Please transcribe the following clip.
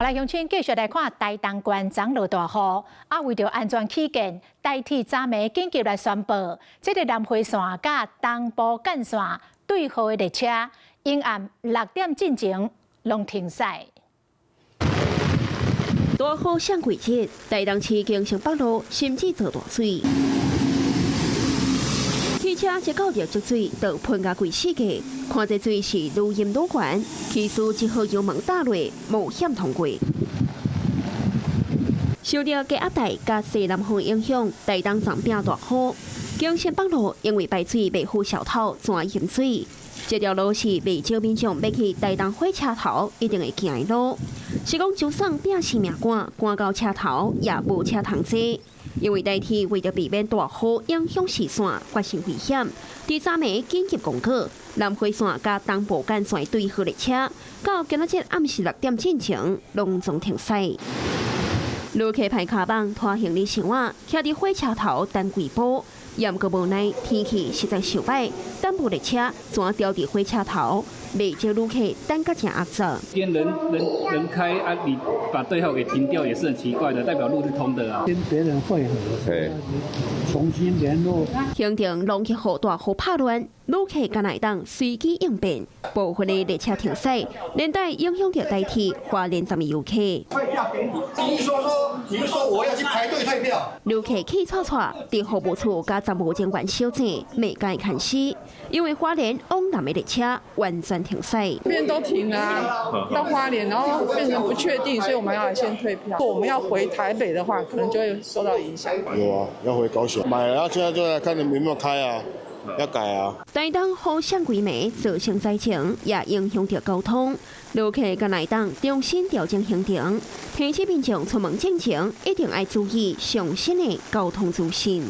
來鄉親繼續來看台東縣昨落大雨，啊，為著安全起見，台鐵昨暝緊急來宣布，這个南迴線佮東部幹線對號的列車，𪜶暗6點進前攏停駛。大雨雙過節，台東市京成北路甚至做大水。汽車一到著積水，就噴共規世界。看這水是愈淹愈懸，汽司只好油門踏落，冒險通過。受著低壓帶佮西南風影響，台東昨暝大雨，京成北路因為排水袂好消透，全淹水。這條路是袂少民眾欲去台東火車頭一定會行的路。是講就算拼性命趕，趕到車頭也無車通坐。因為台鐵為著避免大雨影響視線，發生危險，佇昨暝緊急公告，南迴線佮東部幹線對號列車，到今仔日暗時6點進前，攏總停駛。旅客排跤蠓拖行李箱仔，徛佇火車頭等歸埔。毋過無奈天氣實在受歹，等部列車全牢佇火車頭，袂少旅客等甲誠焦躁。天人人人開啊，你把對號給停掉也是很奇怪的，代表路是通的啊。跟別人會合，重新聯絡。行程攏去予大雨拍亂，旅客敢若會當隨機應變，部分的列車停駛，連帶影響著台鐵花蓮站的遊客。退票給你，你說說，你就說我要去排隊退票。旅客氣挫挫，佇服務處佮站務人員相爭，罵共牽死，因為花蓮往南的列車完全停駛。邊都停了啊，到花蓮，然後變成不確定，所以我們要來先退票。如果我們要回台北的話，可能就會受到影響。有啊，要回高雄，買了，現在就來看你有沒有開啊，要改啊。台東雨雙規暝造成災情，也影響著交通。旅客敢若會當重新調整行程，提醒民眾出門進前一定愛注意上新的交通資訊。